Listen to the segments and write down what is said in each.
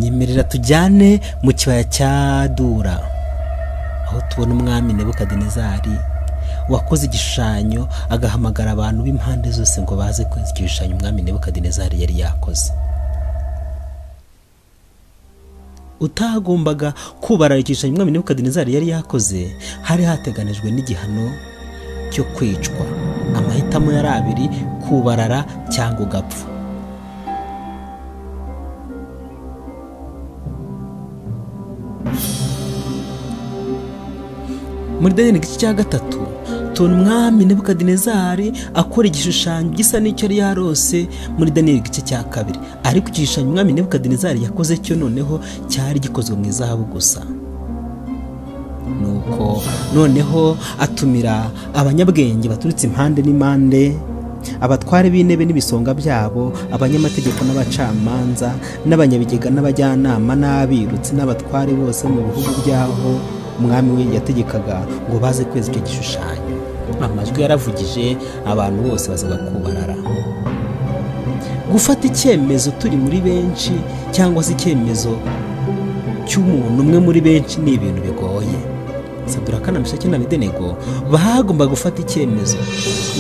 Nyemerera tujyane mu kibaya cya Dura, aho tubona umwami Nebukadinezari wakoze igishushanyo agahamagara abantu b'impande zose ngo baze kweza igishushanyo umwami Nebukadinezari yari yakoze. Utagombaga kubarara igishushanyo umwami Nebukadinezari yari yakoze, hari hateganijwe n'igihano cyo kwicwa. Amahitamo yari abiri: kubarara cyangwa ugapfa. Muri Daniyeli igice cya 3 tubona umwami Nebukadinezari akora igishushanyo gisa n'icyo yari yarose muri Daniyeli igice cya 2. Ariko igishushanyo umwami Nebukadinezari yakoze cyo noneho cyari gikozwe mu izahabu gusa. Nuko noneho atumira abanyabwenge baturutse impande n'impande, abatware b'intebe n'ibisonga byabo, abanyamategeko n'abacamanza n'abanyabigega n'abajyanama n'abirutsi n'abatware bose mu bihugu byaho umwami we yategekaga ngo baze kweza icyo gishushanyo. Amajwi yaravugije, abantu bose bazaga kubarara. Gufata icyemezo turi muri benshi cyangwa se icyemezo cy'umuntu umwe muri benshi ni ibintu bigoye. Saduraka na Meshaki na Abedenego bagomba gufata icyemezo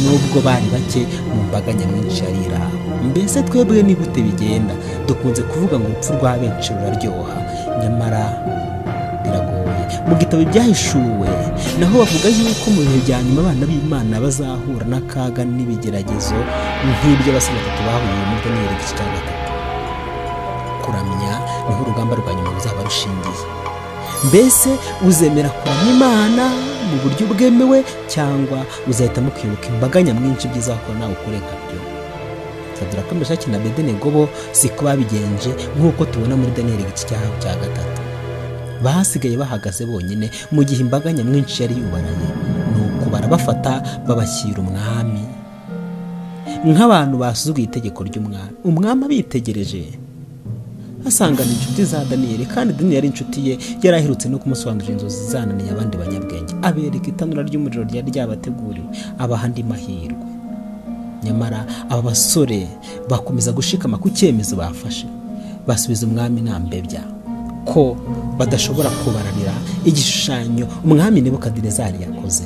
nubwo bari bake mu mbaga nyamwinshi yari iri aho. Mbese twebwe ni gute bigenda? Dukunze kuvuga ngo urupfu rwa benshi ruraryoha, nyamara biragoye. Mu gitabo Ibyahishuwe naho bavuga yuko mu bihe bya nyuma abana b'Imana bazahura n'akaga n'ibigeragezo nk'ibyo abasore batatu bahuye muri Daniyeli igice cya 3. Kuramya niho urugamba rwa nyuma ruzaba rushingiye. Mbese uzemera kuramya Imana mu buryo bwemewe cyangwa uzahitamo kwibuka imbaga nyamwinshi by'izakora nawe ukore nkabyo? Saduraka, Meshaki na Abedenego bo siko babigenje nk'uko tubona muri Daniyeli igice cya 3. Basigaye bahagaze bonyine mu gihe imbaga nyamwinshi yari yubaraye. Nuko barabafata babashyira umwami nk'abantu basuzuguye itegeko ry'umwami. Umwami abitegereje asangana inshuti za Daniyeli, kandi Daniyeli yari inshuti ye, yari aherutse no kumusobanurira inzozi zananiye abandi banyabwenge, abereka itanura ry'umuriro ryari ryabateguriwe, abaha andi mahirwe. Nyamara aba basore bakomeza gushikama ku cyemezo bafashe, basubiza umwami nta mbebya ko badashobora kubararira igishushanyo umwami Nebukadinezari yakoze.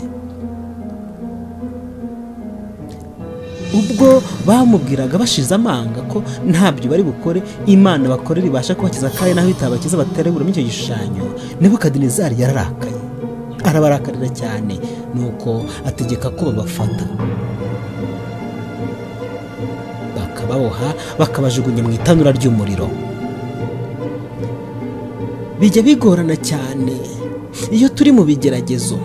Ubwo bamubwiraga bashize amanga ko ntabyo bari bukore, Imana bakorera ibasha kubakiza kandi naho itabakiza batareburamo icyo gishushanyo, Nebukadinezari yararakaye, arabarakarira cyane. Nuko ategeka ko babafata, bakababoha, bakabajugunya mu itanura ry'umuriro. Bijya bigorana cyane iyo turi mu bigeragezo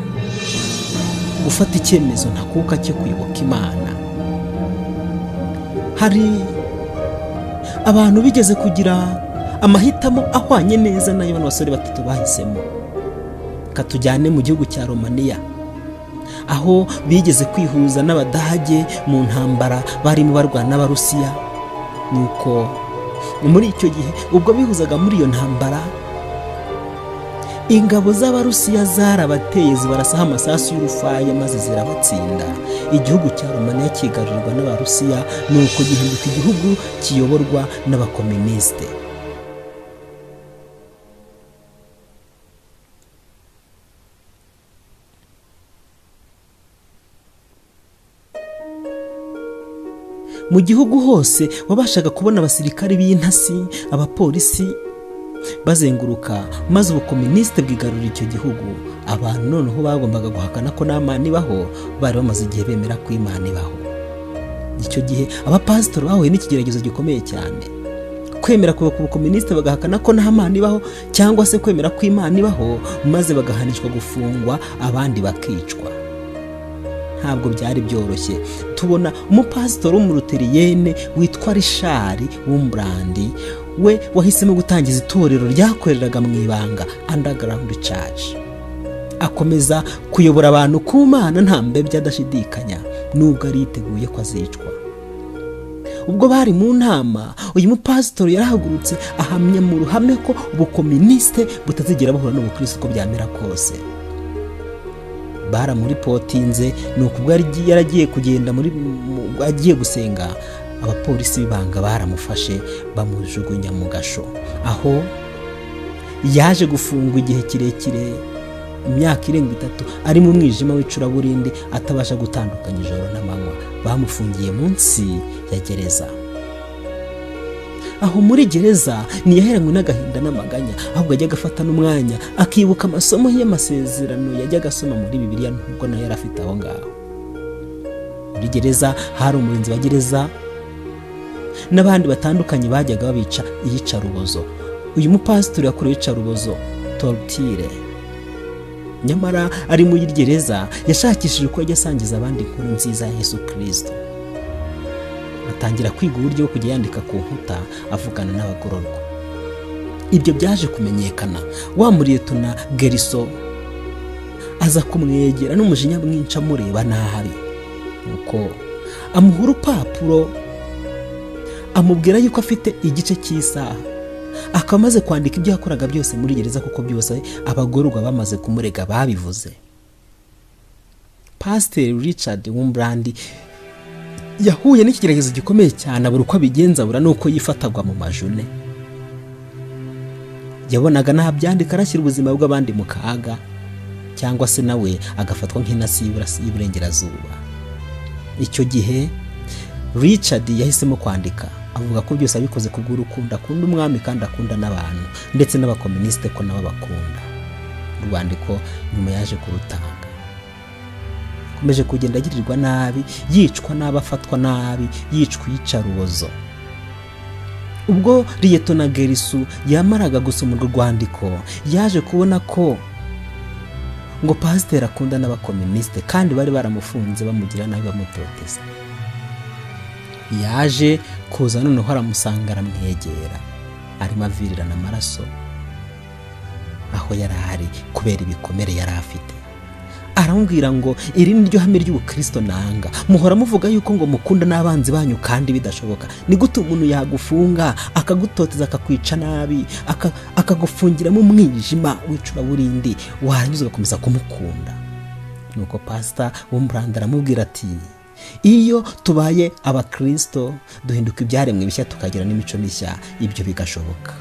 gufata icyemezo ntakuka cyo kwibuka Imana. Hari abantu bigeze kugira amahitamo ahwanye neza n'ayo bano basore batatu bahisemo. Katujyane mu gihugu cya Romania, aho bigeze kwihuza n'Abadage mu ntambara barimo barwana n'Abarusiya. Nuko muri icyo gihe ubwo bihuzaga muri iyo ntambara, ingabo z'Abarusiya zarabateye zibarasaho amasasu y'urufaya maze zirabatsinda. Igihugu cya Romania kigarurirwa n'Abarusiya, nuko gihinduka igihugu kiyoborwa n'abakomunisite. Mu gihugu hose wabashaga kubona abasirikari b'intasi, abapolisi bazenguruka, maze ubukomunisite bwigarurira icyo gihugu. Abantu noneho bagombaga guhakana ko nta Mana ibaho, bari bamaze igihe bemera ko Imana ibaho. Icyo gihe abapasitori bahuye n'ikigeragezo gikomeye cyane: kwemera kuba ku bukomunisite bagahakana ko nta Mana ibaho, cyangwa se kwemera ko Imana ibaho maze bagahanishwa gufungwa, abandi bakicwa. Ntabwo byari byoroshye. Tubona umupasitori w'umuruteriyene witwa Richard Wurmbrand, we wahisemo gutangiza itorero ryakoreraga mu ibanga, Underground Church. Akomeza kuyobora abantu ku Mana nta mbebya adashidikanya, nubwo ari yiteguye ko azicwa. Ubwo bari mu nama, uyu mupasitori yarahagurutse ahamya mu ruhame ko ubukomunisite butazigera buhura n'ubukristo uko byamera kose. Baramuripotinze, nuko ubwo yaragiye kugenda muri agiye gusenga, Abapolisi b'ibanga baramufashe bamujugunya mu gasho, aho yaje gufungwa igihe kirekire, imyaka irenga 3, ari mu mwijima w'icuraburindi, atabasha gutandukanya ijoro n'amanywa. Bamufungiye munsi ya gereza. Aho muri gereza ntiyaheranywe n'agahinda n'amaganya, ahubwo ajyaga afata n'umwanya akibuka amasomo y'amasezerano yajyaga asoma muri Bibiliya, nubwo nayo yari afite aho ngaho. Muri gereza hari umurinzi wa gereza n'abandi batandukanye bajyaga babica iyicarubozo. Uyu mupasitori yakorewe iyicarubozo, torture. Nyamara ari muri gereza yashakishije uko ajya asangiza abandi inkuru nziza ya Yesu Kristo. Atangira kwiga uburyo bwo kujya yandika ku nkuta avugana n'abagororwa. Ibyo byaje kumenyekana, wa muriyetona Geriso aza kumwegera n'umujinya mwinshi amureba nabi, nuko amuha urupapuro amubwira yuko afite igice cy'isaha, akaba amaze kwandika ibyo yakoraga byose muri gereza, kuko byose abagororwa bamaze kumurega babivuze. Pasiteri Richard Wurmbrand yahuye n'ikigeragezo gikomeye cyane, abura uko abigenza, abura n'uko yifatagwa mu majune. Yabonaga ntabyandika arashyira ubuzima bw'abandi mu kaga, cyangwa se nawe agafatwa nk'intasi y'Iburengerazuba. Icyo gihe Richard yahisemo kwandika, avuga ko byose abikoze kubw'urukundo akunda umwami kandi akunda n'abantu, ndetse n'abakomunisite ko nabo bakunda. Urwandiko nyuma yaje kurutanga. Akomeje kugenda agirirwa nabi, yicwa n'abafatwa nabi, yicwa iyicarubozo. Ubwo Liyetona Gerisu yamaraga gusoma urwo rwandiko, yaje kubona ko ngo pasiteri akunda n'abakomunisite kandi bari baramufunze bamugira nabi bamutoteza. Yaje kuza noneho aramusanga aramwegera, arimo avirirana amaraso aho yari ari kubera ibikomere yari afite. Aramubwira ngo iri ni ryo hame ry'ubukristo nanga, muhora muvuga yuko ngo mukunda n'abanzi banyu kandi bidashoboka. Ni gute umuntu yagufunga akagutoteza akakwica nabi, akagufungiramo umwijima w'icuraburindi, warangiza ugakomeza kumukunda? Nuko Pastor Wurmbrand aramubwira ati iyo tubaye abakristo duhinduka ibyaremwe bishya, tukagira n'imico mishya, ibyo bigashoboka.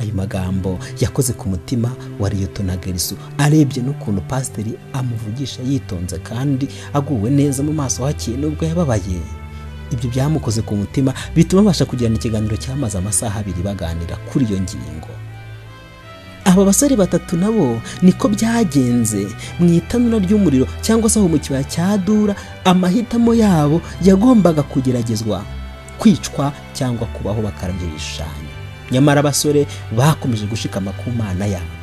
Ayo magambo yakoze ku mutima wa Liyetona Gerisu, arebye n'ukuntu pasiteri amuvugisha yitonze kandi aguwe neza mu maso hakeye nubwo yababaye. Ibyo byamukoze ku mutima bituma abasha kugirana ikiganiro cyamaze amasaha 2 baganira kuri iyo ngingo. Aba basore batatu nabo niko byagenze mu itanura ry'umuriro, cyangwa se aho mu kibaya cya Dura. Amahitamo yabo yagombaga kugeragezwa, kwicwa cyangwa kubaho bakaramya ibishushanyo. Nyamara abasore bakomeje gushikama ku Mana yabo.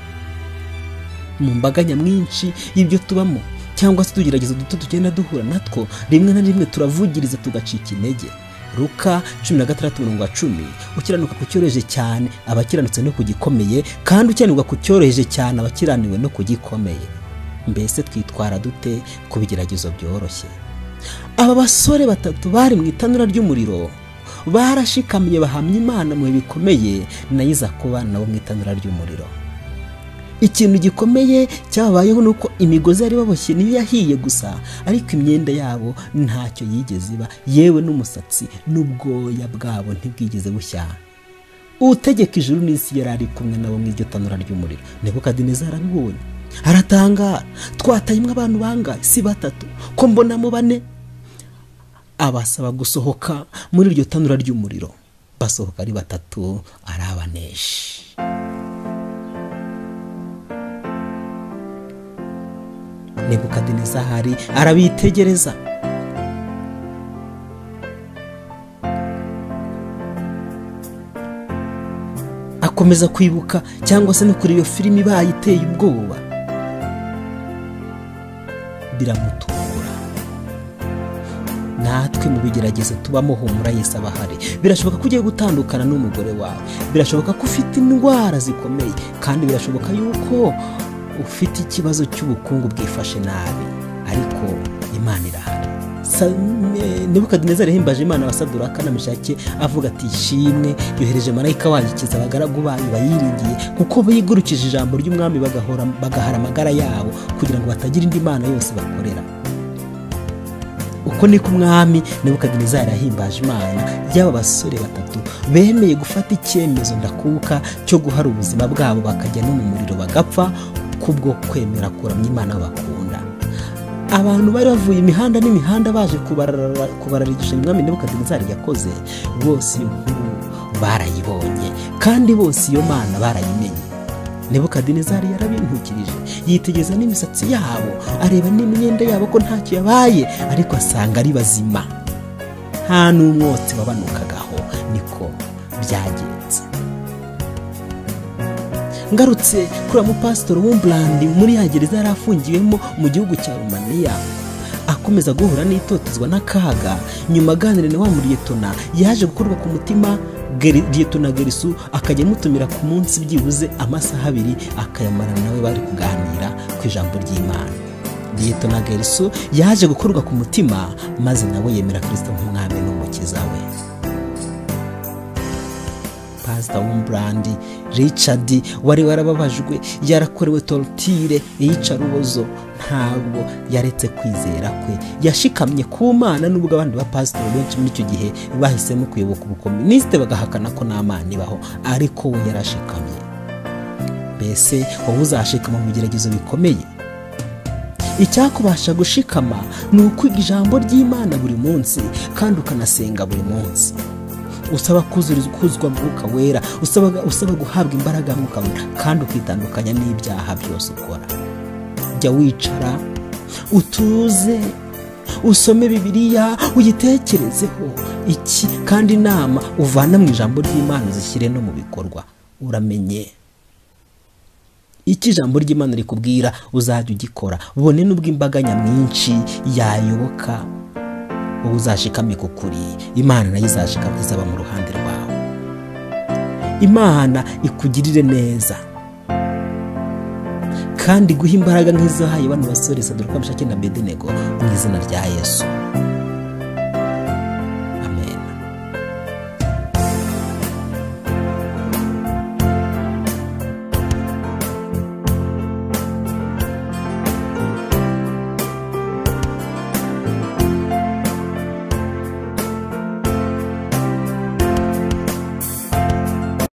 Mu mbaga nyamwinshi y'ibyo tubamo cyangwa se tugerageza duto tugenda duhura natwo, rimwe na rimwe turavugiriza tugacika intege. Luka 16:10, ukiranuka ku cyoroheje cyane abakiranutse no kugikomeye, kandi ukiranirwa ku cyoroheje cyane abakiraniwe no kugikomeye. Mbese twitwara dute ku bigeragezo byoroshye? Aba basore batatu bari mu itanura ry'umuriro barashikamye bahamya Imana mu bikomeye, nayo iza kuba nabo mu itanura ry'umuriro. Ikintu gikomeye cyabayeho nuko imigozi yari baboshye niyo yahiye gusa, ariko imyenda yabo ntacyo yigeze iba, yewe n'umusatsi n'ubwoya bwabo ntibwigeze bushya. Utegeka ijuru n'isi yari ari kumwe nabo mu iryo tanura ry'umuriro. Nebukadinezari arabibonye aratangara, twatayimwe abantu bangahe? Si batatu, ko mbonamo bane? Abasaba gusohoka muri iryo tanura ry'umuriro. Basohoka ari batatu, arabanesha. Nebukadinezari arabitegereza, akomeza kwibuka cyangwa se no kuri iyo filimi ibaye iteye ubwoba, biramutungura. Natwe mu bigeragezo tubamo, humura Yesu aba ahari. Birashoboka ko ugiye gutandukana n'umugore wawe, birashoboka ko ufite indwara zikomeye, kandi birashoboka yuko ufite ikibazo cy'ubukungu bwifashe nabi, ariko Imana irahari. Nebukadinezari yahimbaje Imana wa Saduraka na Meshaki avuga ati ishimwe, yohereje marayika wayo ikiza abagaragu bayo bayiringiye, kuko bigurukije ijambo ry'umwami bagahara amagara yabo kugira ngo batagira indi mana yose bakorera. Uko niko umwami Nebukadinezari yahimbaje Imana y'aba basore batatu bemeye gufata icyemezo ndakuka cyo guhara ubuzima bwabo bakajya no mu muriro bagapfa kubwo kwemera kuramya Imana bakunda. Abantu bari bavuye imihanda n'imihanda baje kubarara igishushanyo umwami Nebukadinezari yakoze, bose iyo nkuru barayibonye kandi bose iyo Mana barayimenye. Nebukadinezari yarabintukirije, yitegereza n'imisatsi yabo, areba n'imyenda yabo ko ntacyo yabaye, ariko asanga ari bazima, nta n'umwotsi wabanukagaho. Niko byagenze. Ngarutse kuri mupasitori Wumbrand muri ya gereza yari afungiwemo mu gihugu cya Romania, akomeza guhura n'itotezwa n'akaga. Nyuma aganira na wa muriyetona, yaje gukorwa ku mutima. Liyetona Gerisu akajya amutumira ku munsi byibuze amasaha 2 akayamara nawe bari kuganira ku ijambo ry'Imana. Liyetona Gerisu yaje gukorwa ku mutima maze nawe yemera Kristo nk'umwami n'umukiza we. Pastor Wumbrand Richard wari warababajwe, yarakorewe tortire, iyicarubozo, ntabwo yaretse kwizera kwe. Yashikamye ku Mana nubwo abandi bapasitori benshi muri icyo gihe bahisemo kuyoboka ubukomunisite bagahakana ko nta Mana ibaho, ariko we yarashikamye. Mbese wowe uzashikama mu bigeragezo bikomeye? Icyakubasha gushikama ni ukwiga ijambo ry'Imana buri munsi kandi ukanasenga buri munsi, usaba kuzuzwa Mwuka Wera, usaba guhabwa imbaraga Mwuka Wera, kandi ukitandukanya n'ibyaha byose ukora. Jya wicara utuze, usome Bibiliya, uyitekerezeho iki, kandi inama uvana mu ijambo ry'Imana uzishyire no mu bikorwa. Uramenye iki ijambo ry'Imana rikubwira, uzajya ugikora. Bone n'ubwo imbaga nyamwinshi yayoboka, wowe uzashikame ku kuri, Imana nayo izashikama, izaba mu ruhande rwawe. Imana ikugirire neza kandi guha imbaraga nk'izahaye bano basore Saduka, Meshaki na Abedenego, mu izina rya Yesu.